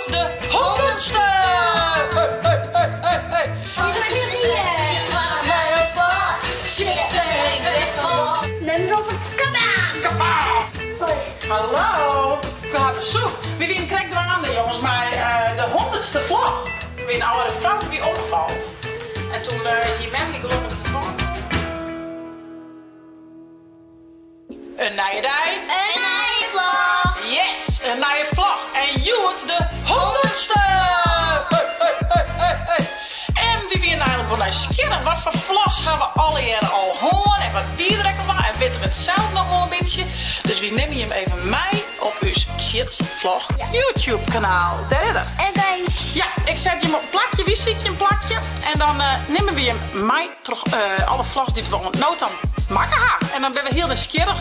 Hjoed de hûndertste! Hey, hey, hey, hey, hey. Mem is op it kabaan! Kabaan! Hallo! We ha besoek. Wy wiene krekt dwaande, jonges, mei de hûndertste vlog. Der wie in âldere frou dy't wie omfallen. En toen hie mem hie gelokkich de ferbân. In nije dei. In nije vlog! Yes, in nije vlog. En hjoed de hûndertste! Hey, hey, hey, hey, hey. En wy wiene eigenlik wol nijsgjirrich. Wat foar vlogs ha we allegearre al hân en wat wie der ek al wa en witte we it sels noch wol in bytsje. Dus wy nimme jim even mei op ús Tsjits Vlog YouTube kanaal. Dêr is er. Oké. Ja, ik set jim op in plakje, wy sykje in plakje en dan nimme wy jim mei troch alle vlogs dy't we oant no ta makke ha. En dan binne we hiel nijsgjirrich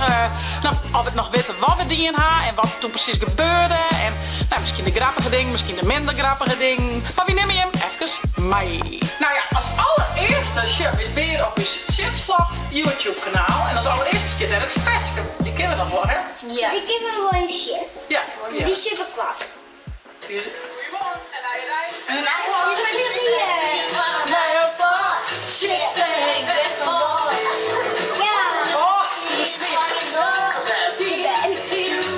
no, oft we it noch witte wat we dien ha en wat der toen presys gebeurde. En no, miskien de grappige dingen, miskien de minder grappige dingen. Mar wy nimme jim efkes mei. No ja, as allerearste sjoch wy weer op ús Tsjits Vlog YouTube kanaal. En as allerearste stiet dêr it ferske. Dy kinne we noch wol, hè? Ja. Dy kinne we wol even sjen. Ja, Dy is super koart. Dy is. Goeiemoarn en nije dei. Ja. Oh, de snie.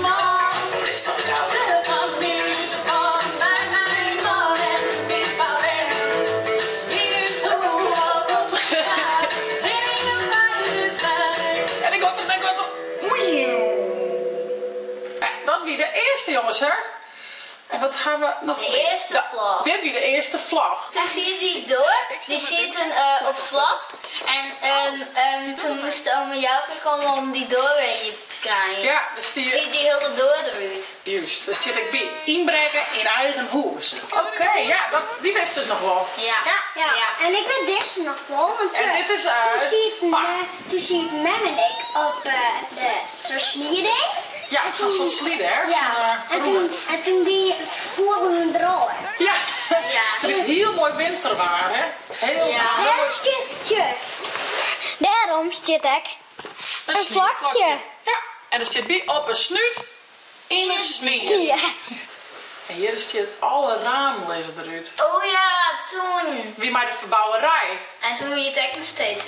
Wat is dat nou? En ik got der, ik got der. Ja, dat wie de earste jonges hè. En wat ha we noch? De earste vlog. Dit wie de earste vlog. Toen siet die doar, dy siet op slot. En toen moast ome Jouke komme om dy doar wer iepen te krijen. Ja, der stie. Siet dy hiele doar derút. Juist, der stiet ek by, ynbrekke yn eigen hûs. Oké, ja, dat, dy wist dus noch wol. Ja. Ja. Ja. En ik wit dizze noch wol, want En dit is, toen siet toen siet mem en ik op de zo'n slieding. Ja, zo'n soort slide, hè? Ja, en toen, en toen gie it foel we der al uit. Ja, Ja. Het is hiel moai winterwaar, hè? Hiel Ja. Dêrom stiet, sjoch, dêrom stiet ek in flokje. Ja, en der stiet by op 'e snút yn 'e snie. Ja. En hjir stiet alle ramen lizze derút. Oh ja, toen. Wie mei de ferbouwerij. En toen wie it ek noch steeds.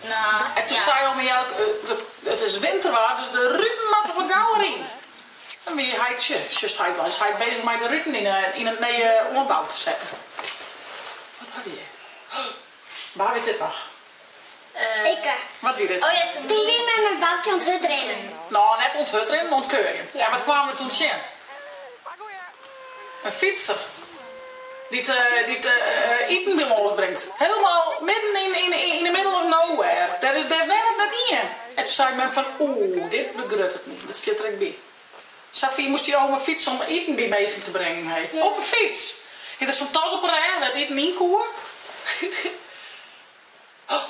No, En toen ja. sei ome Jelk, it is winterwaar, dus de ruten moatte wat gauwer yn. Dan wie heit, sjochst heit is heit bezich mei de ruten yn it nije oanbou te setten. Wat ha we hjir? Wa wit dit noch? Ik. Wat wie dit? Oh ja, toen Toen wie mei mei Boukje oan it hurdrinnen. No, net oan it hurdrinnen, oan it keurjen. En wat kwamen we toen tsjin? In fytser dy't dy't iten by lâns bringt. Helemaal midden yn yn the middle of nowhere. Dêr is dêr wennet net ien. En toen sei mem fan oeh, dit begruttet my. Dat stiet der ek by. Safier moast dy ome fytse om iten by minsken te bringen. Hey. Op 'e fyts. Hie der sa'n tas op 'e rêch wêr't iten yn koe. Oh,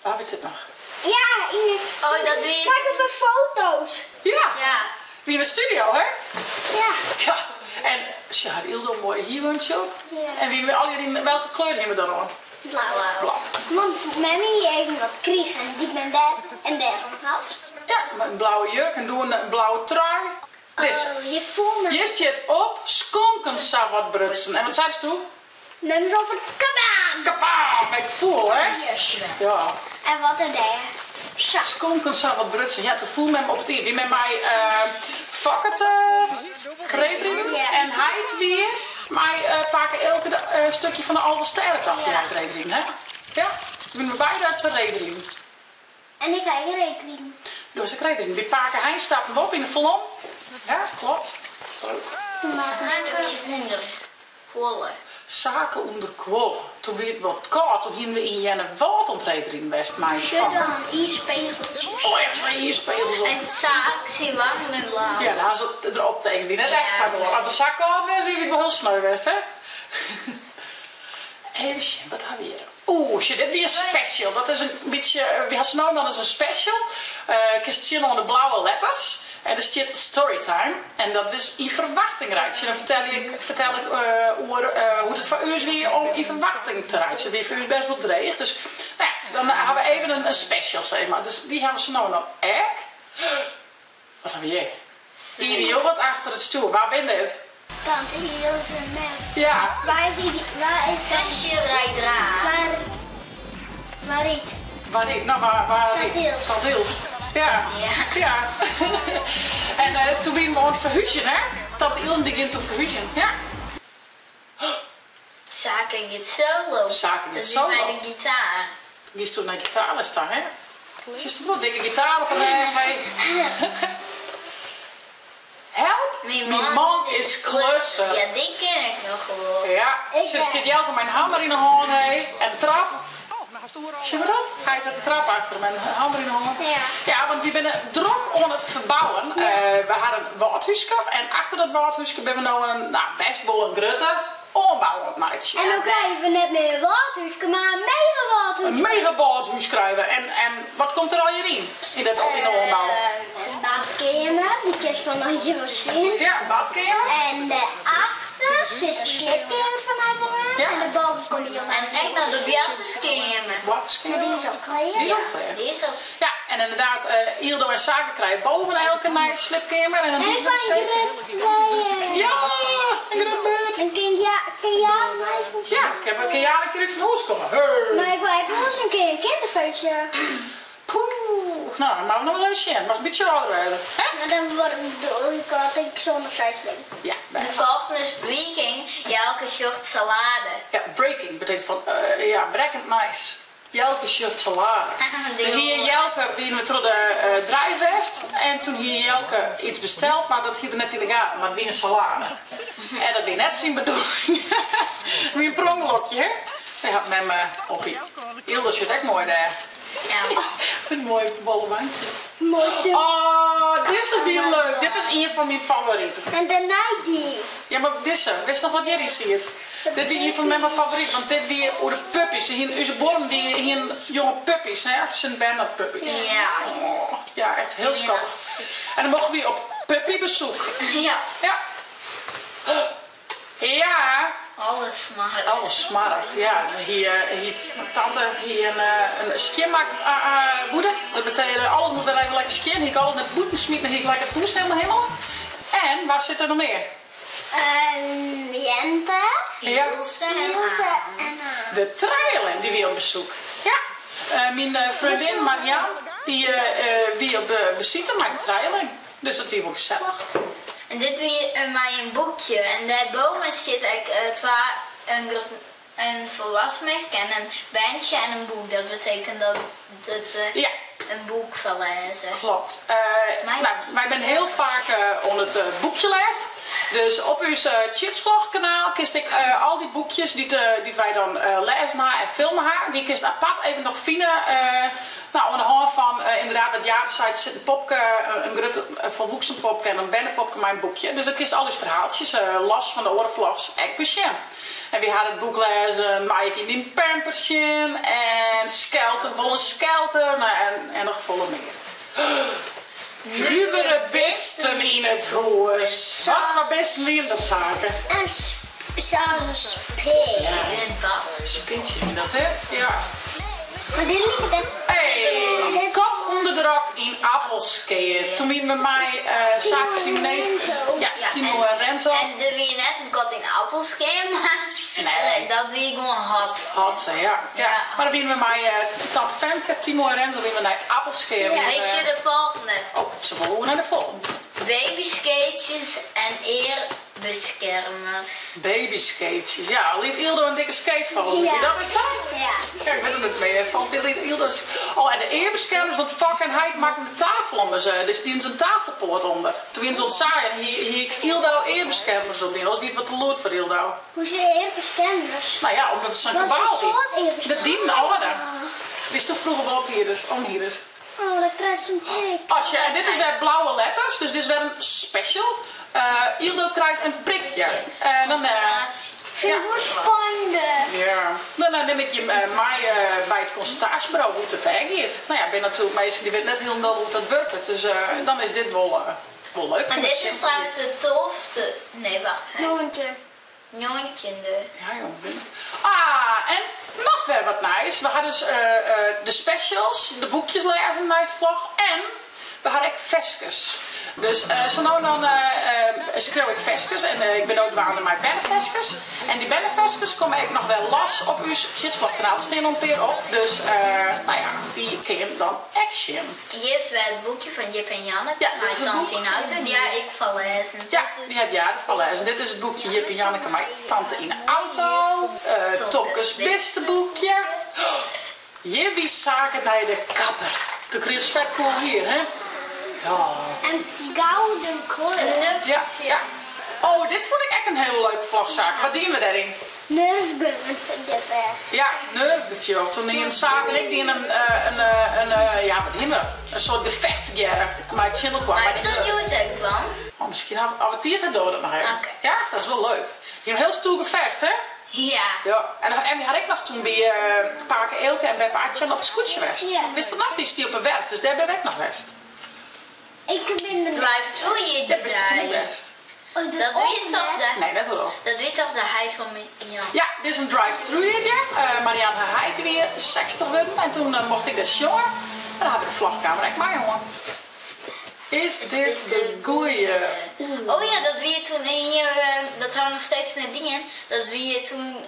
wa wit dit noch? Ja, yn de. Oh, dat wie. Makke foar foto's. Ja. Ja. Wie yn de studio, hè? Ja. Ja. En se hat hiel moai hierwuntsje op. Ja. En wiene we allegear yn welke kleur hiene we dan oan? Blau. Blau. Want mem hie even wat krigen dy't men dêr en dêrom hat. Ja, in blauwe jurk en doe in blauwe trui. Dizze. Oh, je voelt me. Hjir stiet op, skonken sa wat brutsen. En wat seidest? Mem is op it kabaan. Kabaam! Ik foel, hè? Ja. En wat er dêr? Sa. Skonken sa wat brutsen. Ja, toen foel mem op it iis. Wie met my Fokke te reedriden. Ja. En heit wie mei pake Eelke de stukje fan de Alvestêdetocht Ja. het reedriden, hè? Ja. Wiene we beide te reedriden. En ik ha ek reedriden. Do hast ek reedriden. By pake Hein stapten we op yn de Falom. Ja, klopt. Leuk. Toen makke ik een Stukje ûnder kuolle. Sake ûnder kuolle. Toen wie it wat kâld, toen hiene we yn Earnewâld oan it reedriden west mei Sjoch Fokke. dan, iispegeltsjes. Oh ja, zo'n iispegels op. En Sake syn wangen binne blau. Ja, daar ha se der op tegen. Wie net echt sa gewoan. As it sa kâld west wie, wie it wol hiel sneu west, hè? Even sjen, wat ha we hjir? Oeh, sjoch, dit wie in special. Dat is in bytsje, wy ha se no dan is in special. Kinst sjen oan de blauwe letters. En der stiet storytime. En dat is yn ferwachting reitsje. Dan fertel ik, fertel ik oer hoe't it foar ús wie om yn ferwachting te reitsjen. Wie foar ús bêst wol dreech. Dus no ja, dan ha we even in special, sis mar. Dus dy ha we sa no en dan ek. Wat ha we hjir? Iede Jobbert achter it stjoer. Wa bin dit? Tante Ilse mem. Ja. Waar is die? Waar is Zusje rijdt raar. Waar, waar rydt? Waar rydt? No, waar, waar Tante Ils. Tante Ils. Ja. Ja. Ja. En toen wiene we oan it ferhúzjen, hè? Tante Ilse dy gyng toen ferhúzjen. Ja. Sake giet solo. Sake giet Dat is solo. mei de gitaar. Giest toen nei gitaarles ta, hè? Sjochst it wol, dikke gitaar op 'e rêch, hé. Help, myn man is klusser. Ja, dy ken ik noch wol. Ja, se stiet Jelke mei in hammer yn 'e hân, hé. En de trap. Sjogge we dat? Hy hat in trap achter him en in hammer yn 'e hân. Ja. Ja, want wy binne drok oan it ferbouwen. We ha in wâldhúske en achter dat wâldhúske binne we no in, no, bêst wol in grutte oanbou oan it meitsjen. En no krije we net mear in wâldhúske, mar in mega wâldhúske. In mega wâldhús krije we. En wat komt der allegear yn, yn dat, yn de oanbou? In badkeamer, dy kinst fan hjir wol sjen. Ja, in badkeamer. En dêrachter sit de sliepkeamer fan heit en mem. Ja. En dêrboven komme jo En ek noch de boarterskeamer. Boarterskeamer. Die is al klear. Die is al klear. Die is al. Ja, en inderdaad, Ildo en Sake krije boven elk in nije sliepkeamer en in En hûs ik mei wou de een see. grut tweeën. Ja, in grut bêd. En kin ja, kin ja mei Ja, ik heb kin ja in kear út fan hûs komme. Hey. Maar ik wil ek wol ris in kear in kinderfeestje. Poeh, no, dan moatte we noch mar even sjen. Moatst in bytsje âlder wêze, hè? Maar dan word ik ik ik sûnder seis bin. Ja, De bêst. folgjende is Breaking, Jelke sjocht salade. Ja, breaking betekent fan, ja, brekkend nijs. Jelke sjocht salade. Hie Jelke, wiene we troch de drive west en toen hie Jelke iets besteld, mar dat hie er net yn de gaten, mar it wie in salade. En dat wie net syn bedoeling. It wie in prongelokje, hè? Dêr hat mem op. Ildo sjocht ek moai dêr. Ja. In moai bollebankje. Mooi te. Oh, dizze wie leuk. Dit is ien fan myn favoriten. En dêrnei dy. Ja, mar dizze, witst noch wat hjiryn siet? Dit wie ien fan myn favoriten, want dit wie oer de puppies. Se hienen, ús buorren dy hienen jonge puppies, hè? Sint Bernard puppies. Ja. Oh, ja, echt hiel skattich. En dan mochten wy op puppybesoek. Ja. Ja. Ja. Alles smoarch. Alles smoarch, ja. Hie, hie, tante hie in, in skjinmak boede. Dat betekende alles moast wer even lekker skjin. Hie ik alles nei bûten smiten, hie ik lekker it hûs helemaal himmele. En wa sit der noch mear? Jente. Ja. Ilse en Ilse en De trijeling, dy wie op besoek. Ja. Myn freondin Marian, dy wie op besite mei de trijeling. Dus dat wie wol gesellich. En dit wie mei in boekje en dêrboven stiet ek twa in grut in folwassen minske en in berntsje en in boek. Dat betekent dat it Ja. in boek foarlêze. Klopt. No, wy binne hiel faak oan it boekje lêzen. Dus op ús Tsjitsvlog kanaal kinst ek al dy boekjes dy't dy't wy dan lêzen ha en filme ha, dy kinst apart even noch fine. No, oan de hân fan ynderdaad wat Jade seit, der sit in popke, in grut folwoeksen popke en in bernepopke mei in boekje. Dus dan kinst al ús ferhaaltsjes los fan de oare vlogs ek besjen. En wy ha it boek lêzen, Mei ik yn dyn pamper sjen en Skelter wol in skelter, no en noch folle mear. Nuvere bisten yn it hûs. Wat foar bisten wienen dat, Sake? In spin. In it bad. Spintsjes wienen dat, hè? Ja. Mar dit liket echt. Hey, kat ûnder de rok yn Appelskea. Toen wienen we mei Sake syn neefkes. Ja, Timo en Renzo. En der wie net in kat yn Appelskea, mar Nee. dat wie gewoan Hotse. Hotse, ja. Ja. Mar dan wienen we mei tante Femke, Timo en Renzo wienen we nei Appelskea. Weet je de folgjende? Oh, se wolle oer nei de folgjende. Babyskatejes en earbeskermers. Babyskatejes, ja. Liet Ildo in dikke skate falle. Ja. Wie dat net sa? Ja. Ja, ik wit it net mear. Fan wie liet Ildo Oh, en de earbeskermers, want Fokke en heit makken de tafel ommers. Dus dienen se in tafelpoat ûnder. Toen wienen se oan it saaien en hie, hie ik Ildo earbeskermers opdien. Oars wie it wat te lûd foar Ildo. Hoe se earbeskermers? No ja, omdat it sa'n Wat kabaal foar wie. soart earbeskermers? Dat dienen âlden. Witsto froeger wol ophierdest, omhierdest? Oh, dat krijst zo'n prik. As je, en dit is wer blauwe letters, dus dit is wer in special. Ildo krijt in prikje. En dan, Vind ik wol spannend. Ja. Dan nim ik je mei by it konsultaasjeburo hoe't it dêr giet. No ja, binne natuerlik minsken dy witte net hielendal hoe't dat wurket. Dus dan is dit wol, wol leuk. En dit is trouwens de tolfte. Nee, wacht. Hè. Njoggentje. Njoggentjinde. Ja, jong. Ah, en noch wer wat nijs. We ha dus de specials, de boekjes lêzen neist de vlog. En we ha ek ferskes. Dus sa no en dan skriuw ik ferskes en ik bin no dwaande mei berneferskes. En dy berneferskes komme ek noch wer los op ús Tsjitsvlogkanaal. Der stean al in pear op, dus no ja, dy kinne jim dan ek sjen. Hjir is wer it boekje fan Jip en Janneke Ja, dit mei is it tante boek. yn de auto. Dy ha ik foarlêzen. Ja, dy hat Jade foarlêzen. Dit is it boekje Jip en Janneke mei tante yn de auto. Tomkes bisteboekje. Hjir wie Sake nei de kapper. Doe krigest fet koel hier, hè? Ja. En gouden kleur. Ja, ja. Oh, dit fûn ik ek in hiele leuke vlog, Sake. Wat dienen we dêryn? Nerfgevecht. Ja, nerfgefjocht. Toen hienen Sake en ik dienen in, in, in, ja, wat dienen we? In soart gefecht tegearre mei tsjin elkoar. Mei dat hjoed ek dwaan? Oh, miskien ha we tiid ha dogge we dat noch even. Oké. Ja, dat is wol leuk. Hie in hiel stoer gefecht, hè? Ja. Ja, en wy ha ek noch toen by pake Eelke en beppe Atjan op it skûtsje west. Ja. Wist dat noch? Dy stie op 'e werf, dus dêr binne we ek noch west. Ik bin der Drive through jierdei. Dêr bist toen ek west. Oh, Dat wie it toch de. Nee, net oeral. Dat wie toch de heit fan Jan? Ja, dit is in drive-thru jierdei. Marianne har heit wie 60 wurden en toen mocht ik dêr sjonge. En dan ha we de vlogkamera ek mei hân. Is dit de goeie? Oh ja, dat wie toen hier, dat ha we noch steeds net dien. Dat wie toen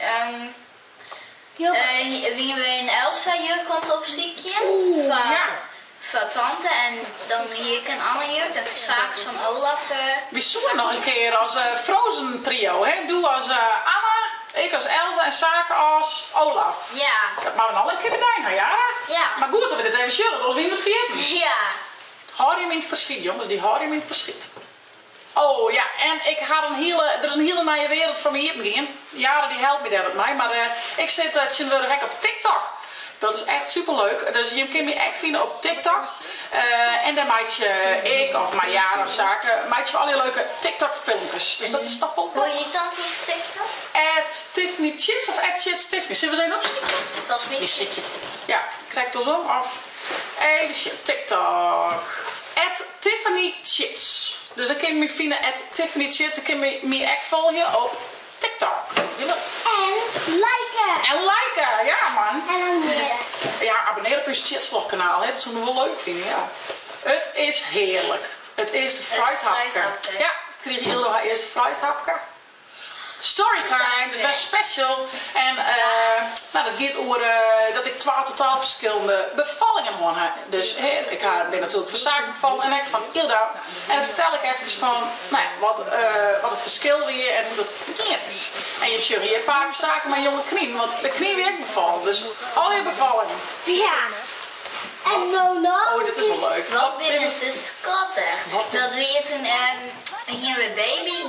wiene we yn Elsa jurk oan it opsykjen foar tante en dan hie ik in ander jurk en foar Sake sa'n Olaf. Wy soene noch in kear as Frozen trio, hè? Do as Anna, ik as Elsa en Sake as Olaf. Ja. Dat moatte we noch in kear bedeine, ha ja? Ja. Mar goed dat we dit even sjogge, oars wiene we it ferjitten. Ja. Hâld jim yn it ferskyt, jonges, dy hâld jim yn it ferskyt. Oh ja, en ik ha in hiele, der is in hiele nije wereld foar my iepen gien. Jade dy helpt my dêr wat mei, mar ik sit tsjintwurdich ek op TikTok. Dat is echt superleuk. Dus jim kinne my ek fine op TikTok. En dêr meitsje ik of mei Jade of Sake, meitsje we allegear leuke TikTok filmkes. Dus dat is toch wol Hoe hjit dat op TikTok? At Tiffany Chits of at Chits Tiffany. Sille we ris even opsykje? Volgens my Dy sykje it. Ja, krekt oarsom of even sjen, TikTok. At Tiffany Chits. Dus dan kinne je my fine at Tiffany Chits. Dan kinne je my ek folgje op TikTok. En liken. En liken, ja man. En abonneren. Ja, abonneer op ús Chitsvlog kanaal, hè. Dat soene we wol leuk fine, ja. It is hearlik. It earste fruithapke. fruithapke. Ja, krige Ildo har earste fruithapke. Storytime, dus dat is special. En nou, dat giet oer dat ik twa totaal ferskillende befallingen hân ha. Dus hè, ik ha, bin natuerlik fan Sake befallen en ek fan Ildo. En dan fertel ik efkes fan, nou ja, wat it ferskil wie en hoe't dat gien is. En jim sjogge hjir pake Sake mei jonge knyn, want de knyn wie ek befallen. Dus allegear befallingen. Ja. En no noch. Oh, dit is wol leuk. Wat binne se skattich. Wat binne Dat wie toen hiene we baby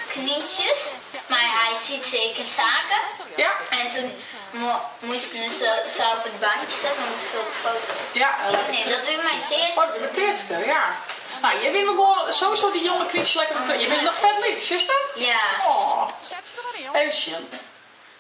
knyntsjes, mar hy siet se ek en Sake. Ja. En toen moasten se sa op it bankje stean en moasten se op de foto. Ja, en Oh nee, dat wie mei Teertske. Oh, dat wie mei Teertske, ja. Nou, hjir wiene we gewoan sowieso dy jonge knyntsjes lekker op de Je binne noch fet lyts, sjochst dat? Ja. Oh. Even sjen.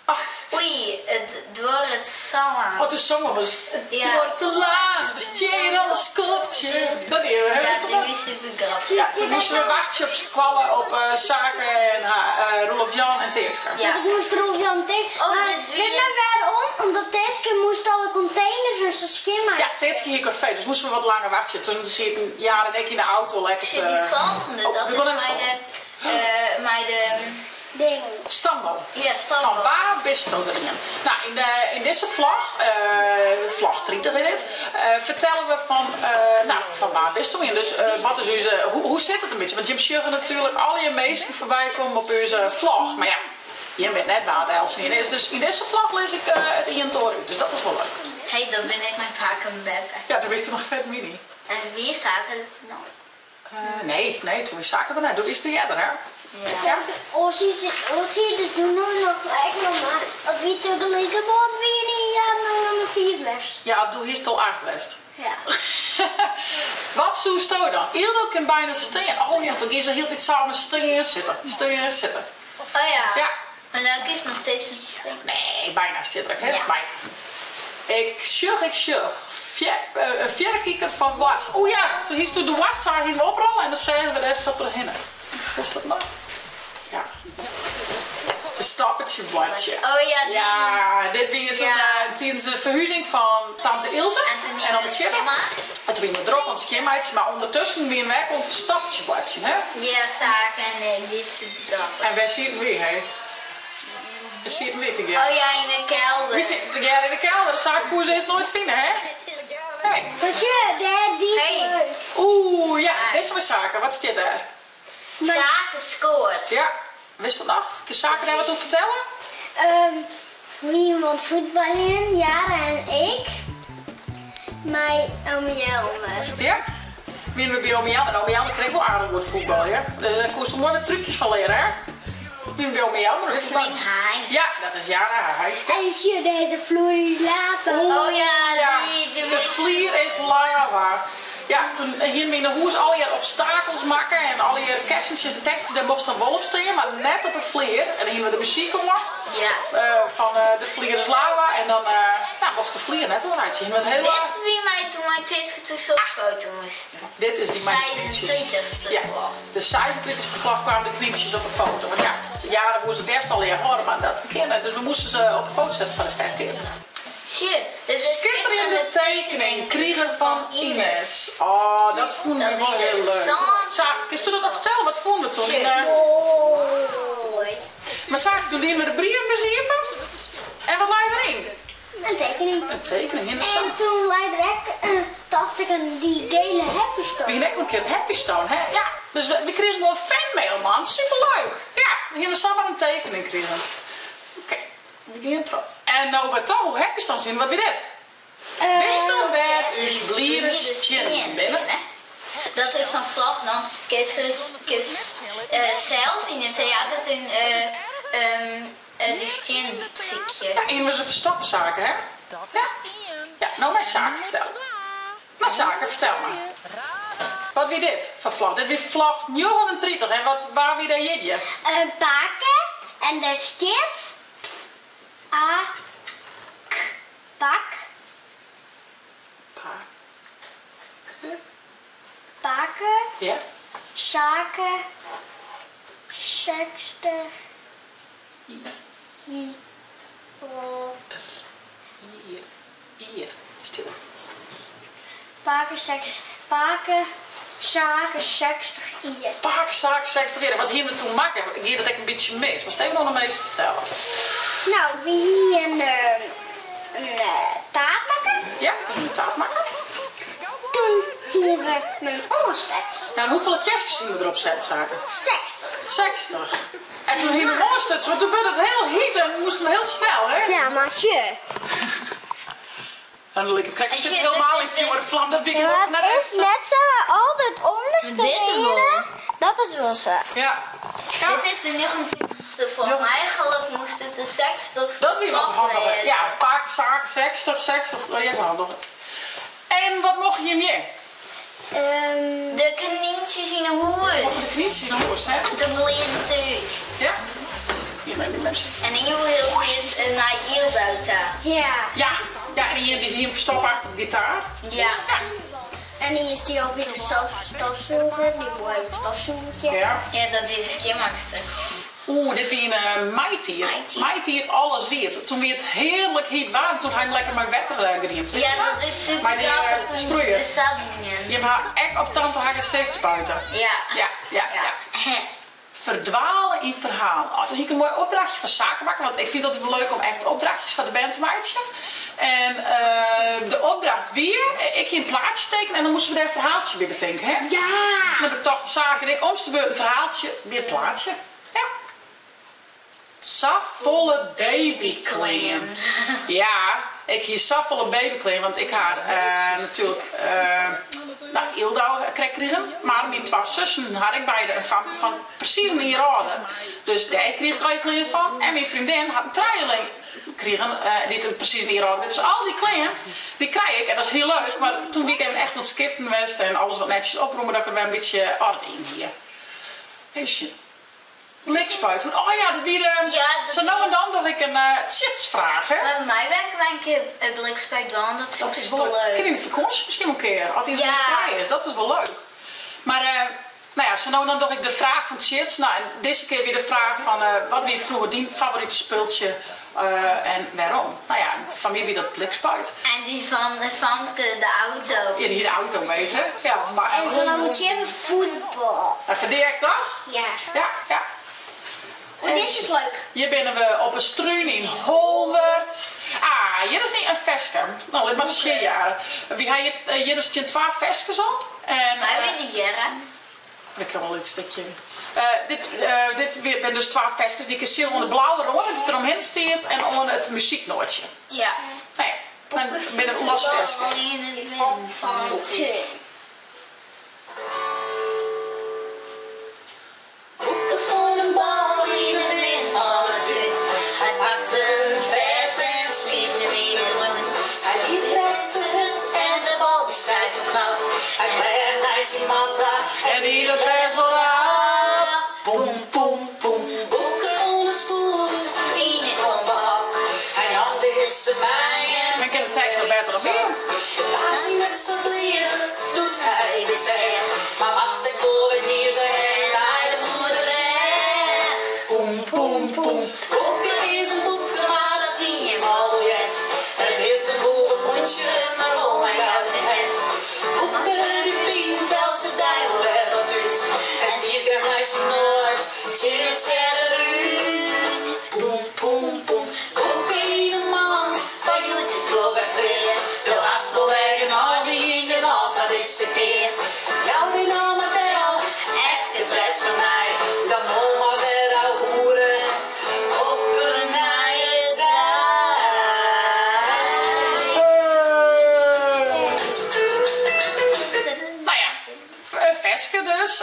Ach. Oei, it duorret sa lang. Oh, toen zongen we. Het Ja. duurt te lang, we stjeren al een skoftsje. Dat die, hè? Ja, Is dat die dat? wie super grappich. Ja, toen moesten we wachtsje op skoalle op Sake en haar Roelof Jan en Teertske. Ja. Want ik moest Roelof Jan tegen. Oh, Maar dit doe weet je- je waarom? Omdat Teertske moest alle containers en zo schoonmaken. Ja, Teertske hier corvée, dus moesten we wat langer wachten. Toen zitten Jaren en ik in de auto lekker Zie te die volgende, Oh, dat we is gaan even bij volgen. de Ding. Stamboom. Ja, stamboom. Van waar bist do erin? Nou, in deze vlog, vlog 30 in dit, vertellen we van nou, van waar bist do in? Dus wat is onze, hoe, hoe zit het een beetje? Want jim sjogge natuurlijk al je meesten voorbij komen op onze vlog. Maar ja, je weet net waar het Elsen in is. Dus in deze vlog lees ik het in toren uit. Dus dat is wel leuk. Hé, hey, dan ben ik mijn vaak een beppe. Ja, toen wist het nog vet mini. En wie is Sake dat dan? Nee, nee, toen is Sake erna. Toen is de eerder, hè? Ja. Ja. Als je dus doen we nog echt nog maar. Dat wie tegelijk geboren wie in jaar nummer 4 west. Ja, of doe hier al 8 west. Ja. Wat zoest u dan? Ildo kan bijna steen. Oh ja, toen is er heel tijd samen steen zitten. Steen zitten. Oh ja. Ja. Maar dan is nog steeds een steen. Nee, bijna zit er, hè? Ja. Maar ik sjuch, ik sjuch. Een vierkieker van was. Oh ja, toen is toen de was zag hem oprollen en dan zeiden we daar zat er heen. Is dat nog? Ja. Ferstoppertsje boartsje. Oh ja, dy. Ja, dit wie toen Ja. tidens de ferhuzing fan tante Ilse En toen en ome Tjibbe. skjinmakke. En toen wiene we drok oan it skjinmeitsjen, mar ûndertusken wiene we ek oan it ferstoppertsje boartsjen, hè? Ja, Sake en ik, die is super grappich. En wêr sieten wy, hè? Wêr sieten wy tegearre? Oh ja, yn de kelder. Wy sieten tegearre yn de kelder. Sake koe se earst noait fine, hè? Hey. Sjoch, dêr dy is Hey. leuk. Oeh, ja, dizze mei Sake. Wat stiet dêr? Sake skoart. Ja, witst dat noch? Kin Sake dêr wat oer fertelle? Wy wiene oan it fuotbaljen, Jara en ik, mei ome Jelmer. Ja, wiene we by ome Jelmer. En ome Jelmer kin ek wol aardich goed fuotbalje. Dus dêr koest der moai wat trúkjes fan leare, hè? Wiene we by ome Jelmer. Dat is myn heit. Ja, dat is Jara har heit. En sjoch, dêr de floer is lava. Oh ja, Ja, dy, dy de flier is lava. Ja, toen hiene we yn 'e hûs allegear obstakels makke en allegear kessentsjes en tekentjes, dêr mochtst dan wol op stean, mar net op 'e flier. En dan hiene we de muzyk oan Ja. fan de flier is lava en dan ja, mochtst de flier net oanreitsje. Hiene we it hiele. Dit wie mei toen wy Tjitske toen op de foto moasten. Dit is dy mei de knyntsjes. 36ste Ja, vlog. de 36ste vlog kwamen de knyntsjes op 'e foto. Want ja, de jaren woene se it leafst allegear hâlde, mar dat kin net. Dus we moasten se op 'e foto sette foar de ferkeap. Sjoch, dit is Skitterjende tekening krigen fan Ines. Oh, dat fûnen we wol hiel leuk. Sa, kinsto dat noch fertelle? Wat fûnen we toen? Yn, Moai. Mar Sake, toen dienen we de brievenbus iepen. En wat lei deryn? In tekening. In tekening, hiene we sa. En toen lei der ek, tocht ik, in dy gele Happy Stone. We hiene ek wol in kear in Happy Stone, hè? Ja, dus we krigen gewoan fanmail, man. Superleuk. Ja, we hiene samar in tekening krigen. Oké. We gean troch. En no wer toch oer Happy Stones hinne, wat wie dit? Witsto wêr't ús bliere stiennen binne? Dat is sa'n vlog, dan kinst kinst sels yn it teatertún de stiennen sykje. Ja, en we se ferstoppe Sake, hè? Ja. Ja, no mei Sake fertelle. No Sake, fertel mar. Wat wie dit foar vlog? Dit wie vlog 39 en wat, wa wie dêr jierdei? In pake en dêr stiet A K pak. Pake. Pake. Ja. Sake. 60. I. O. Jier. Jier. Stiet der. Pake seks, pake Sake 60 jier. Pake Sake 60 jier. En wat hiene we toen makke? Gie dat ek in bytsje mis? Moatst even oan de minsken fertelle. No, wy hiene in taart makke. Ja, we hiene in taart makke. Toen hiene we him oanstekt. Ja, en hoefolle kerskes hiene we derop set, Sake? 60. 60. En toen hiene we him oanstutsen, want toen wurdt it hiel hyt en we moasten hiel snel, hè? Ja, mar sjoch. Dan liket it krekt En sit sjoch, helemaal dit yn is de- fjoer en flam, dat wie Ja, ik maar net het is net zo altyd ûnderste Dit is wol. reden. Dat is wol sa. Ja. Ja. Dit is de 29ste vlog, maar eigenlijk moest het de 60ste Dat wie wel vlog handig. wezen. Ja, pake Sake 60, 60, dat wie handich. En wat mocht jim hjir? De knyntsjes yn 'e hûs. De knyntsjes yn 'e hûs, hè? Toen gleaden se út. Ja. Hier mei mem sitten. En ien wol hiel tiid nei Yldau ta. Ja. Ja, ja, en ien dy hie him ferstoppe achter de gitaar. Ja. En ien stie al by de stofsûger, dy woe even stofsûgje. Ja. Ja, dat wie de skjinmakster. Oeh, dit wie yn 'e maitiid. Maitiid. Maitiid, alles wiet. Toen wie it hearlik hyt waarm, toen ha jim lekker mei wetter griemd. Ja, dat is super Mei dy grappich. Toen sproeier. de sabinen. Jim ha ek op tante har gesicht spuite. Ja. Ja, ja, ja. Ferdwale yn ferhaal. Oh, toen hie ik in moai opdrachtje foar Sake makke, want ik fyn it altyd wol leuk om echt opdrachtjes foar de bern te meitsjen. En de opdracht wie, ik hie in plaatsje tekene en dan moasten we dêr in ferhaaltsje by betinke, hè? Ja! En dan betochten Sake en ik omste beurt in ferhaaltsje by it plaatsje. Ja. Safolle babyklean. Ja, ik hie safolle babyklean, want ik ha natuerlik no, Yldau krekt krigen. Mar myn twa sussen ha ek beide in famke fan presys in jier âlder. Dus dêr krige ik allegear klean fan. En myn freondin hat in trijeling krigen dy't presys in jier âlder wie. Dus al dy klean, dy krij ik en dat is hiel leuk. Mar toen wie ik even echt oan it skiften west en alles wat netsjes oprûme dat ik der wer in bytsje orde yn hie. Even sjen. Blikspuit. Oh ja, dat wie de. Ja, dat Sa no en dan doch ik in tsjitsfraach, hè? By my werke wy in kear in blikspuit dwaan, dat Dat fyn ik is wol superleuk. Kin yn de fakânsje miskien wol in kear, as iedereen Ja. frij is. Dat is wol leuk. Mar. No ja, sa no en dan doch ik de fraach fan Tsjits. No, en dizze kear wie de fraach fan wat wie froeger dyn favorite spultsje en wêrom? No ja, fan my wie dat blikspuit. En dy fan Famke de auto. Ja, dy hie de auto made, hè? Ja, mar. En fan ome Tsjibbe fuotbal. En fan dy ek toch? Ja. Ja, ja. Oh, dizze is leuk. Hjir binne we op 'e strún yn Holwert. Ah, hjir is in ferske. No, lit mar ris sjen, Jare. Wy ha hjir, hjir stean twa ferskes op. En, Mei wy de jierren? We kinne wol in lyts stikje. Dit, dit binne dus twa ferskes dy't ik sil oan de blauwe râne dy't der omhinne stiet en oan it muzyknoatsje. Ja. Nou ja, dan binne it los ferskes. Boeke fûn in bal yn 'e midden fan 'e tún. Hy pakte him fêst en smiet him yn it rûn. Hy wie krekt te hurd en de bal wie stijf en knap. Hy fleach nei syn man ta en die dat bêst wol rap. Boem, boem, boem, Boeke fûn in skûlrút yn it hombehok. Hy nam dizze mei en Men kin de tekst noch better op ien. De baas wie net sa bliid doe't hy dit seach, mar moast ek wol wer gnize en nei de boerderij. Poem, poem, poem, Boeke is in boefke, mar dat hie jim al wol heard. It is in boevich hûntsje, mar wol mei gouden hert. Boeke dy fynt eltse dei wol wer wat út en stiet graach mei syn noas tsjin it serrerút. Poem, poem, poem, Boeke yn 'e mand foar hjoed is 't wol wer klear. Do hast wol wer genôch dien, genôch foar dizze kear. Jou dy no mar del, efkes rêst fan my, dan wol mar wer ouwehoere op in nije dei. No ja, in ferske dus.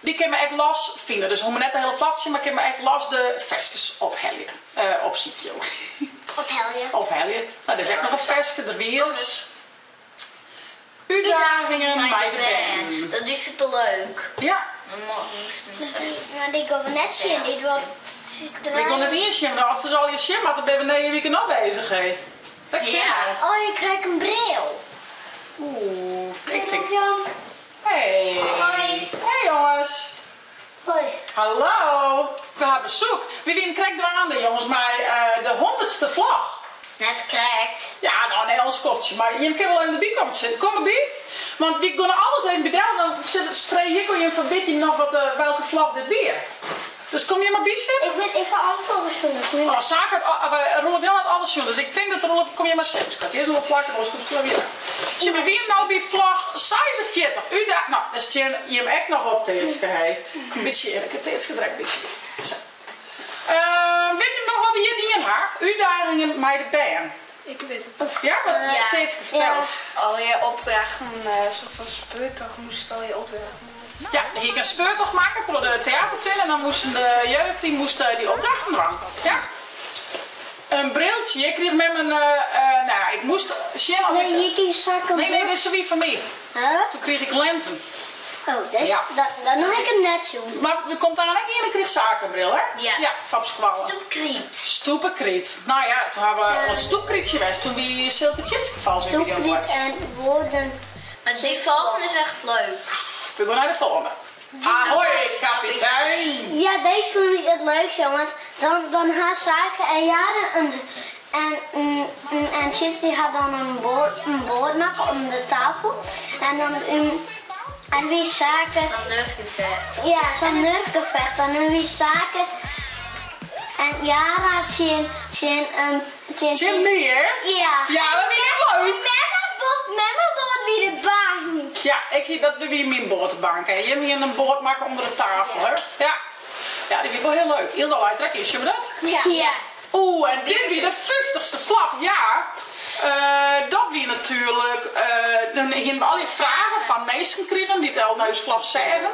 Dy kin men ek los fine, dus hoege net de hiele flachtsje, mar kin men ek los de ferskes ophelje, opsykje. Ophelje. Ophelje. No, der is ek noch in ferske, der wie ris. Utdagingen mei de bern. Dat is superleuk. Ja. Mar dy gean we net sjen, dy duorret Ik gean net iens sjen, want as we se allegear sjen moatte, binne we nije wike noch bezich, hé. Dat kin net. Oh, ik krij in bril. Oeh, ik tink. Hey. Hoi. Hey jonges. Hoi. Hallo. We ha besoek. Wy wienen krekt dwaande jonges mei de hûndertste vlog. Net krekt. Ja, no nee, al in skoftsje. Mar jim kinne wol even derby komme te sitten. Kom derby. Want wy geane alles even by del. Dan freegje ik oan jim fan wit jim noch wat, welke vlog dit wie. Dus kom jim mar by sitten. Ik wit, ik ha alles al sjoen. Oh, Saak hat, of, eh, Roelof Jan hat alles sjoen. Dus ik tink dat Roelof, kom jim mar sitten, skat. Hjir is wol plak, oars komst der wer Sjoch, we wienen no by vlog 46. Uda, no, dêr stean jim ek noch op, Teatske, hé. Kom in bytsje hjir, ik ha Teatske der ek in bytsje by. Sa. Uh, wit jim noch wat we hjir dien ha? Utdagingen mei de bern. Ik wit it. Ja, wat, Ja. Teatske, fertel ris. Allegear opdrachten, soart fan speurtocht moast allegear opdrachten. Ja, dan hie ik in speurtocht makke troch de teatertún en dan moasten de jeugd dy moast dy opdrachten dwaan. Ja. In briltsje, ik krige mem in, no ja, ik moast sjen oft ik... Nee, hjir kin je sakken. Nee, nee, dizze wie foar my. Huh? Toen krige ik lenzen. Oh, dat, Ja. dat, dan ha ik him net sjoen. Mar der komt dan ek ien en kriget sa ek in bril, hè? Ja. Ja, foar op skoalle. Stoepkryt. Stoepekryt. No ja, toen ha we oan it stoepkrytsje west. Toen wie Silke Tjitske falsk yn Stoepkryt en woorden. Mar dy folgjende is echt leuk. We gaan nei de folgjende. Ahoy, kapitein! Ja, deze vond ik het leukste, want dan, dan ha Sake en Jaren een, en, en, en Tjitske die had dan een bord, een bord maken om de tafel. En dan en wie Sake... Sa'n nurfgevecht. Ja, sa'n nurfgevecht. En dan wie Sake en Jara tsjin, tsjin, tsjin... Tsjin my, hè? Ja. Ja, dat wie ek leuk. Memme board wie de bank. Ja, ik hie, dat wie myn boartebank. Hè. Jim hienen in board makke ûnder de tafel, hè? Ja. Ja, dy wie wol hiel leuk. Ylda leit der ek yn, sjogge we dat? Ja. Ja. Oeh, en dit wie de fyftichste vlog, ja. Dat wie natuerlik, dan hienen we allegear fragen fan minsken krigen dy't al nei ús vlog seagen.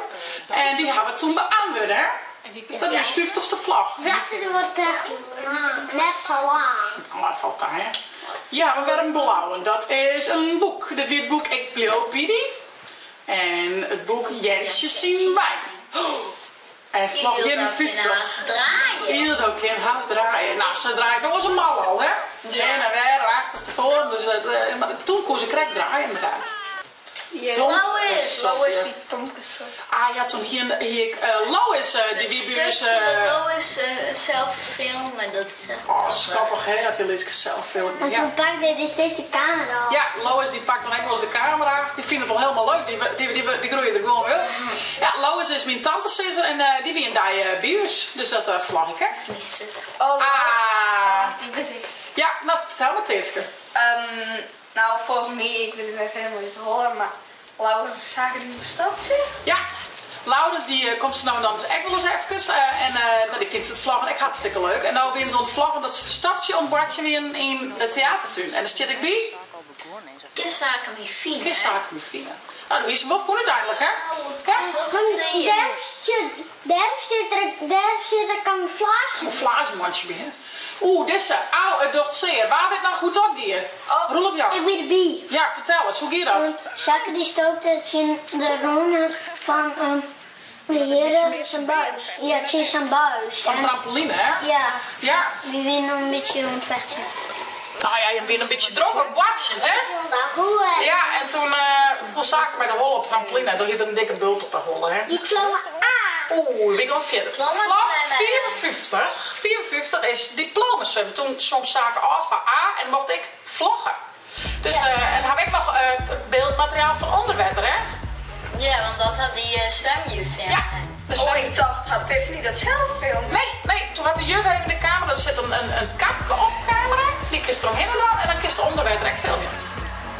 En dy hawwe we toen beantwurde, hè? Dat is ús fyftichste vlog. Ja. Dizze duorret echt lang, net sa lang. Oh, dat falt ta, hè? Ja, we wer in blauwen. Dat is in boek. Dit wie it boek Ik bliuw by dy. En it boek Jentsje syn wyn. En vlog 51. Yldo kin hast draaie. No, se draait no as in mal al, hè? Ja. Hinne en wer, achterstefoaren. Dus, mar toen koe se krekt draaie, ynderdaad. Lois! Lois die Tomke socht. Ah ja, toen hie, hie ik Lois, die wie by ús. Dat Lois zelf filmen, dat is echt. Oh, skattich hè, dat dy lytske sels filmje. Ja. Toen pakte hy steeds de kamera. Ja, Lois dy pakt dan ek wolris de kamera. Dy fynt it al helemaal leuk, dy, dy, dy, dy groeie der gewoan wer. Ja, Lois is myn tantesizzer en dy wie in dei by ús, dus dat vlog ik ek. Oh, Ah. dy wit ik. Ja, no, fertel mar Teatske. No, folgens my, ik wit it net helemaal út de holle, mar Laurens en Sake dy ferstopt sich. Ja, Laurens dy komt sa no en dan dus ek wolris efkes en no dy fynt it vloggen ek hartstikke leuk. En no wienen se oan it vloggen dat se ferstoptsje oan it boartsjen wienen yn de teatertún. En der stiet ek by. Kin Sake my fine? Kin Sake my fine? No, doe hiest him wol fûn úteinlik, hè? Ja. Dêr sit, dêr sit der, dêr sit in kamûflaazje. Kamûflaazjemantsje by, hè? Oeh, dizze. Au, it docht sear. Wa wit noch hoe't dat gie? Roelof Jan. Ik wie derby. Ja, fertel ris, hoe gie dat? Sake dy stookte tsjin de râne fan de heare syn buis. Ja, tsjin syn buis. Fan trampoline, hè? Ja. Ja. Wy wienen in bytsje oan it fechtsjen. No ja, jim wienen in bytsje drok oan it boartsjen, hè? Ja, en toen foel Sake mei de holle op trampoline en doe hie er in dikke bult op de holle, hè? Diploma A! Oeh, wy gean fierder. Vlog 54, 54 is diplomaswimmen. Toen swom Sake ôf foar A en mocht ik vlogge. Dus en ha we ek noch byldmateriaal fan ûnder wetter, hè? Ja, want dat hat dy swimjuf filme. Ja, de Oh, ik tocht, hat Tiffany dat sels filme? Nee, nee, toen hat de juf even de kamera, der sit in kapke op de kamera, dy kinst deromhinne dwaan en dan kinst ûnder wetter ek filmje.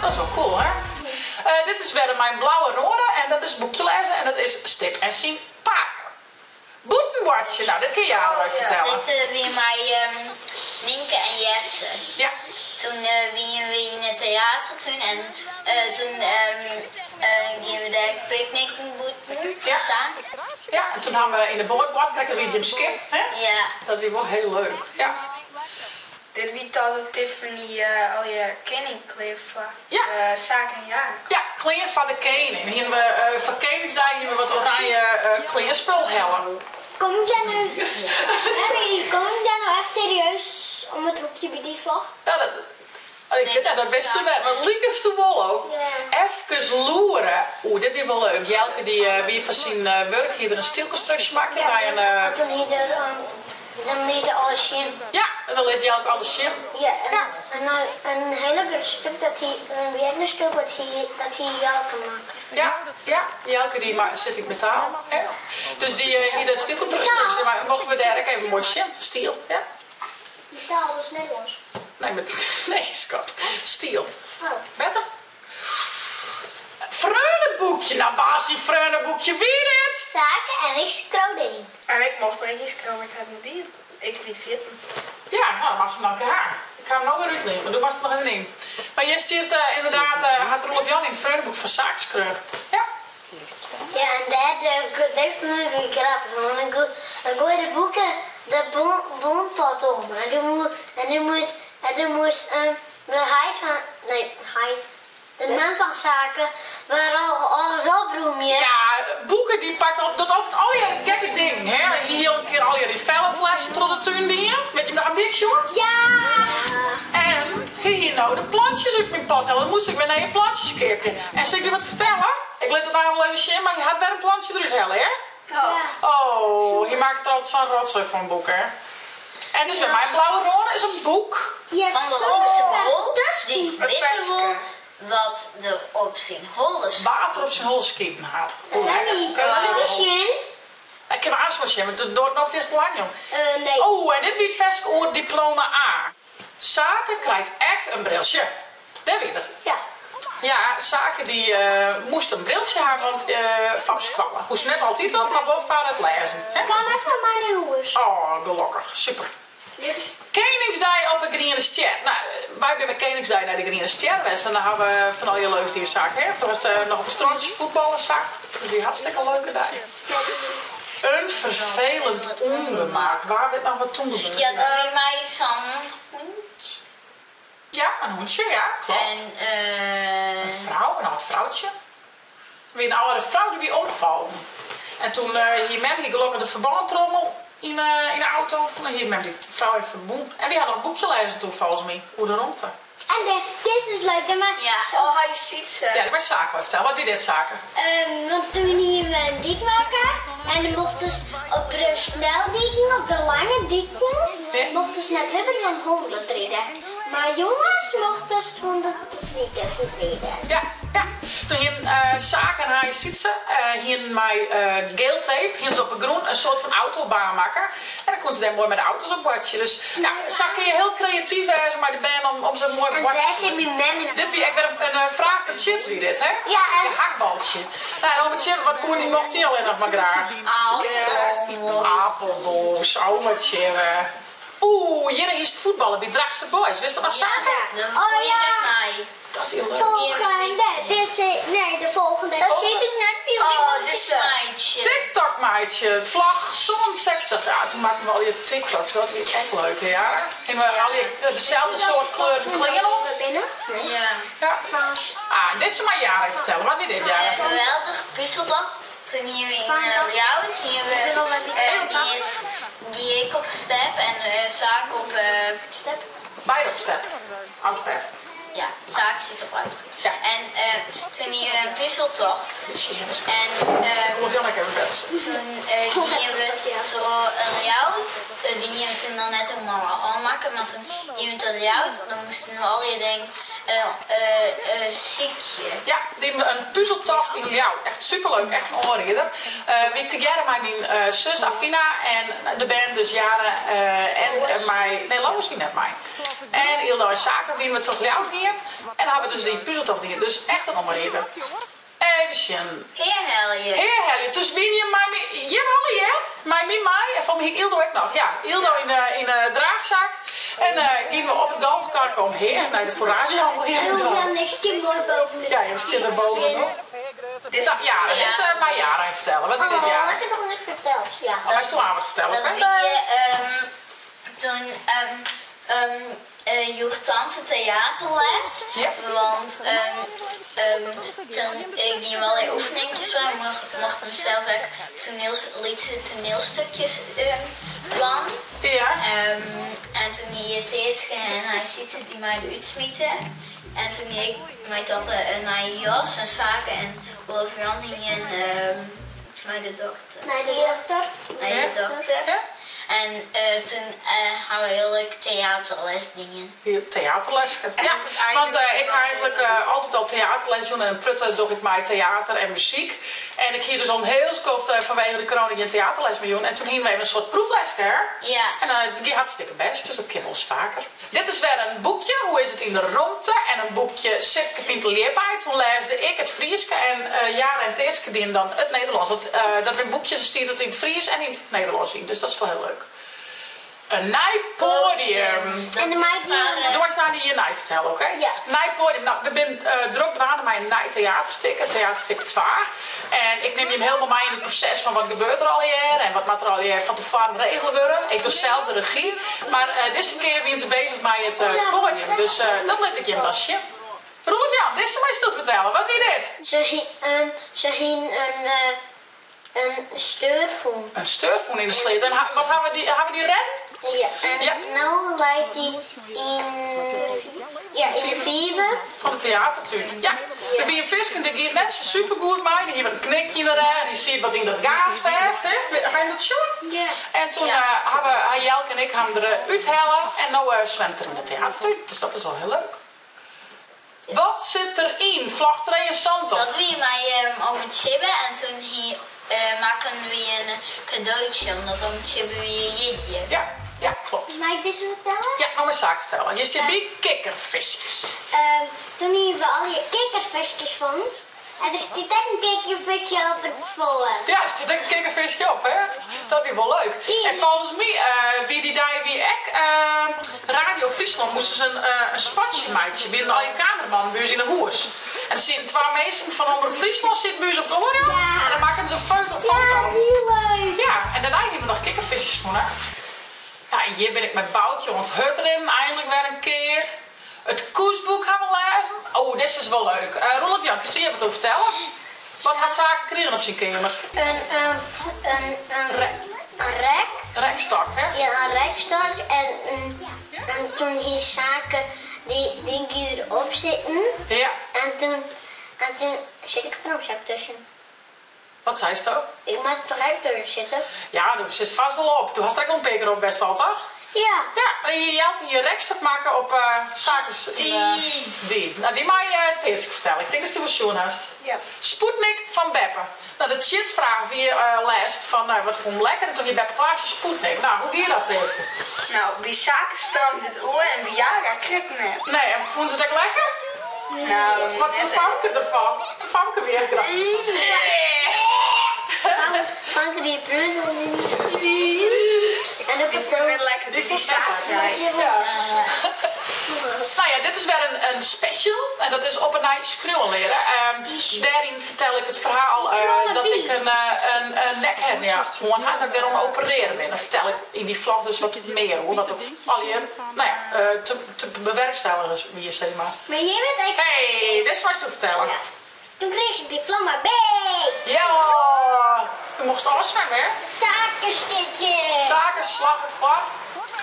Dat is wel cool, hè? Dit is wer mei in blauwe râne en dat is boekje lêze en dat is Stip en syn pake. Bûten boartsje, no dit kin Jara wol even fertelle. Dit wie mei Nynke en Jesse. Ja. Toen wienen we yn it teatertún en toen gienen we dêr picknicken bûten. Ja. Sa. Ja, en toen ha we yn de boat board, krekt wie it jim skip, hè? Ja. Dat wie wol hiel leuk, ja. Dit wie toch dat Tiffany allegear kening klear foar Ja. Sake en Jara. Ja, klean foar de kening. Hiene we foar Keningsdei hiene we wat oranje kleanspul helle. Kom ik dêr no, Sorry, kom ik dêr no echt serieus om it hoekje by dy vlog? Ja, dat, ik wit net, dat witsto net, mar likest der wol op. Efkes loere. Oeh, dit wie wol leuk. Jelke dy wie foar syn wurk, hie er in stielkonstruksje makke by in. En toen hie er Dan liet er alles sjen. Ja, en dan lit Jelke alles sjen. Ja, en en in hiele grut stuk dat hie, in wierder stuk dat hie, dat hie Jelke makke. Ja, ja, Jelke dy sit yn it metaal, hè. Dus dy hie dat stielkonstruksje, mar mochten we dêr ek even moai sjen. Stiel, ja. Metaal, dat is Nederlânsk. Nee, nee skat. Stiel. Oh. Better? Freoneboekje, no wa syn freoneboekje wie dit? Sake en ik skreau deryn. En ik mocht der ek yn skriuwe, ik ha it net dien. Ik wie 14. Ja, no dan moatst him noch in kear ha. Ik ha him no wer útliend, mar doe moatst der noch even yn. Mar hjir stiet ynderdaad, hat Roelof Jan yn it freoneboekje fan Sake skreaun. Ja. Ja, en dêr dêr fûn ik it grappich, want dan goaide Boeke de blompot om en doe moast en doe moast de heit fan, nee, heit, De mem fan Sake wer alles oprûmje. Ja, Boeke dy pakt al, docht altyd allegearre gekke dingen, hè. Hy hie al in kear allegearre dy felle flessen troch de tún dien. Wit jim noch oan dy sjoen? Ja! En hy hie no de plantsjes út myn pot helle. Dan moast ik wer nije plantsjes keapje. En sil ik dy wat fertelle? Ik lit it no wol even sjen, mar hy hat wer in plantsje derút helle, hè? Ja. Oh, hy makket der altyd sa'n rotsoai fan, Boeke. En dus wer mei in blauwe râne is in boek. Fan de op syn hol, dy't witte wol wat der op syn holle skyt. Wa't der op syn holle skiten hat. Mami, kin ik sjen? Ik kin aanst wol sjen, want it duorret no fierste lang, jong. Nee. Oh, en dit wie it ferske oer diploma A. Sake krijt ek in briltsje. Dêr wie er. Ja. Ja, Sake dy moast in briltsje ha, want foar op skoalle. Hoecht net altyd op, mar wol foar it lêzen. Ik kaam efkes mei nei hûs. Oh, gelokkich. Super. Keningsdei op 'e Griene Stjer. No, wy binne mei Keningsdei nei de Griene Stjer west en dan ha we fan allegear leuks dien Sake, hè? Doe hast noch op it strantsje fuotballe sa. Dat wie hartstikke leuke dei. In ferfelend ûngemak. Wa wit noch wat toen gebeurde? Ja, dat wie mei sa'n hûntsje. Ja, in hûntsje, ja, klopt. En eh. In frou, in âld froutsje. Der wie in âldere frou dy wie omfallen. En toen hie mem hie gelokkich de ferbântrommel yn 'e auto. En dan hie mem dy frou even ferbûn. En wy ha noch in boekje lêzen toen folgens my, oer de romte. En de, dit is leuk, hè, mar Ja. Oh, hy Sytse. Ja, dat mei Sake wol fertelle. Wat wie dit, Sake? Ehm, want toen hienen we in dyk makke en dan mochten se op de sneldiken, op de lange diken, Ja. mochten se net hurder dan 100 ride. Mar jonges mochten se 120 ride. Ja, ja. Toen hienen eh, Sake en hy Sytse eh, hienen mei eh, geel tape hienen se op 'e grûn in soart fan autobaan makke. En dan koenen se dêr moai mei de auto's op boartsje. Dus ja, sa kinne je hiel kreatyf wêze mei de bern om, om se moai En boartsje dêr te sit myn mem yn. Dit wie ek wer in fraach fan Tsjits wie dit, hè? Ja, en- Je hakbaltsje. Nou, en ome Tsjibbe, wat koe dy mocht dy allinnich mar graach? Apeldoos. Apeldoos, ome Tsjibbe. Oeh, hjir hiest fuotballe by Drachtster Boys. Witst dat noch, Sake? Dan Oh, doe je ja. het mij. Dat wie leuk. Volgende, dit is, nee, de volgende. Daar zit ik net bij Oh, dit is meidje. TikTok meidje, vlog 67. Ja, toen maakten we al je TikToks, dat wie echt leuk, hè, ja. En we al je dezelfde soort kleuren kleren op. Binnen. Ja. Ja. Ah, dit is maar jaren even vertellen. Wat wie dit jaar? Geweldig puzzeldag. Toen hier we in Ljouwert, hier we, die, is, die ik op step en Zaak op Step. Beide op step. Oud ja, Zaak zit op uit. Ja. En toen hier we een puzzeltocht. En Moet Janneke even bellen. toen gingen we zo een Ljouwert, die gingen we toen dan net helemaal aanmaken, maar toen gingen we tot Ljouwert, dan moesten we al je denken, ziekje. Ja, die een puzzeltocht in Ljouwert. Echt superleuk, echt een oorridder. Uh, ik together met mijn zus Afina en de band dus Jaren en mij, nee Lois wie net mij. En Ildo en Zaken wie we toch Ljouwert hier. En hebben we dus die puzzeltocht hier. Dus echt een oorridder. Even zien. Heer Helje. Heer Helje, dus wie je mij, je hebt alle hè? Mij, mij, mij en van mij Ildo ook nog. Ja, Ildo in de draagzak. En gingen we op het golfkar komen heer naar de foragehandel hier. En dan ik stim mooi boven de Ja, je zit er bovenop. Dit Nou, ja, dat is mijn jaren even vertellen. Wat is dit Oh, jaar? ik heb nog niks verteld. Ja. Oh, hij is toen aan het vertellen, Dat oké? wie toen joeg tante theaterles. Ja. Want toen ik ging wel in oefeningetjes doen, mocht, mochten zelf ook toneels, liedse toneelstukjes plan. Ja. En toen hier Teertske en hij zitten die mij uitsmieten. En toen ik mijn tante een naar jas en zaken en Wolf Jan ging en volgens mij de dokter. Naar de dokter. Naar de dokter. Ja. En toen hadden we heel leuk theaterles dingen. Hier, Theaterles. Ja, op het einde want ik ga eigenlijk altijd al theaterles doen en in Prutten doe ik mij theater en muziek. En ik hier dus al een heel skoft vanwege de corona geen theaterles meer doen. En toen gingen we even een soort proefles, hè? Ja. En die hartstikke best, dus dat kennen we ons vaker. Dit is weer een boekje, Hoe is het in de rondte? En een boekje Sipke vindt de leerbaai. Toen leesde ik het Frieske en Jara en Teetske die dan het Nederlands. Want dat zijn boekjes, ziet het in het Fries en in het Nederlands in. Dus dat is wel heel leuk. Een nij podium. En de meid die... Doe maar die je nij vertellen, oké? Ja. Nij podium. Nou, we zijn druk dwaande met een nij theaterstuk, het theaterstuk 2. En ik neem je helemaal mee in het proces van wat gebeurt er al hier en wat moet er al hier van tevoren regelen worden. Ik doe zelf de regie. Maar deze keer ben ze bezig met het podium. Dus dat let ik je een basje. Roelof Jan, dit is mij te vertellen. Wat is dit? Ze ging een steurvoen. Een steurvoen in de sleet. En wat hebben we die, hebben we die redden? Ja, en Ja. nou lijkt die in, ja, in de vijver. Van de theatertuin. Ja, de vier visken die gaat net zo supergoed mee. Die hebben een knikje erin en die ziet wat in dat gaas vast. Hè? Ga je dat zien? Ja. En toen hebben hij Jelke en ik hem er uithellen. En nu zwemt er in de theatertuin. Dus dat is al heel leuk. Wat zit erin? Vlag 72. Dat wie mij om het chibben en toen hier, maakten we een cadeautje, omdat om het chibben we een jitje. Ja, ja, klopt. Mag ik deze vertellen? Ja, nog een zaak vertellen. Je zit bij kikkervisjes. Toen hebben we al je kikkervisjes van. En er zit ook een kikkervisje op het spoor. Ja, er zit ook een kikkervisje op, hè? Dat is wel leuk. En volgens mij, wie die daar wie ik, Radio Friesland moesten ze een spatje maken binnen al je cameraman bij ons in de hoes. En er zitten twee mensen van Omroep Friesland zitten bij ons op de oren. Ja. En dan maken ze een foto op Ja, foto. heel leuk. Ja, en daarna hebben we nog kikkervisjes van, hè? Nou, hier ben ik met Boutje onthut erin, eindelijk weer een keer. Het koesboek gaan we lezen. Oh, dit is wel leuk. Roelof Jan, kun je wat over vertellen? Wat had Zaken kregen op zijn kamer? Een rek. Rekstok, hè? Ja, een rekstok. En toen die Zaken, die sitten. Ja. En toen, en toen zit ik er ook zo tussen. Wat seisto? Ik moet toch ook tussen zitten? Ja, do sitst fêst wol op. Do hast ek al in pear kear op west al, toch? Ja. Ja, en hie Jelke hier rekstok makke op Sakes. Die. Dy. No, dy mei Teatske fertelle. Ik tink datst dy wol sjoen hast. Ja. Spoetnik fan Beppe. No, de tsjitfraach wie lêst fan, no, wat fûn lekker? En toen hie Beppe Klaasje Spoetnik. No, hoe gie dat, Teatske? No, by Sake streamde it oer en by Jara krekt net. Nee, en fûn se it ek lekker? No, Wat fûn Famke derfan? Famke wie ek grappich. Famke die prullen. En ook Die fûn net lekker, Die die fûn Sake. Ja. No ja, dit is wer in special en dat is op 'e nij skriuwen leare. Dêryn fertel ik it ferhaal dat ik in nekhernia hân ha en dat ik dêrom operearre bin. Dan fertel ik yn dy vlog dus wat mear oer wat it allegear, no ja, te bewerkstelligen wie, sis mar. Mar hjir wurdt ek. Hey, dizze meist do fertelle. Ja. Toen kreeg ik diploma B. Ja, do mochtst ôfswimme, hè? Sakestitje. Sake slagget foar.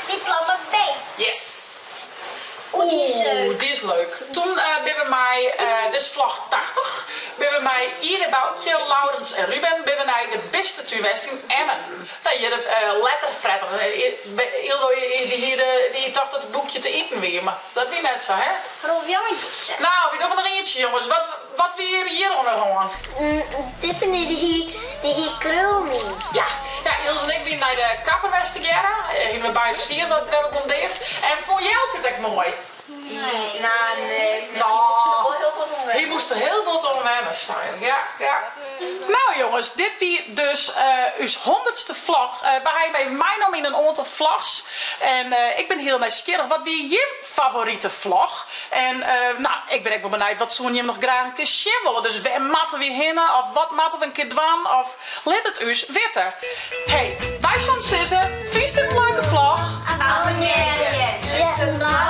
Diploma B. Yes. Oeh, dy is leuk. Oeh, dy is leuk. Toen binne we mei, dit is vlog 80, binne we mei Ine Boukje, Laurens en Ruben binne we nei de bistetún west yn Emmen. No, hjir de letterfretter. Ildo dy hie dy tocht dat it boekje te iten wie, mar dat wie net sa, hè? Rolf Jan is No, wy dogge noch ientsje, jonges. Wat, wat wie hjir oan de hân? Tiffany dy hie, dy hie krullen yn. Ja, ja, Ilse en ik wiene nei de kapper west tegearre. Hiene we beide hier wat wer blondeerd. En fûn Jelke it ek moai? Nee. No, nee. No. Hy moast der wol hiel bot oan Hy wenne. moast der hiel bot oan wenne, sei er. Ja, ja. No jonges, dit wie dus ús hûndertste vlog. Wy ha jim even meinommen yn in oantal vlogs. En ik bin hiel nijsgjirrich, wat wie jim favorite vlog? En no, ik bin ek wol benijd, wat soene jim noch graach in kear sjen wolle? Dus wêr moatte wy hinne? Of wat moatte we in kear dwaan? Of lit it ús witte. Hey, wy soene sizze, fynst dit in leuke vlog? Abonnearje. Ja.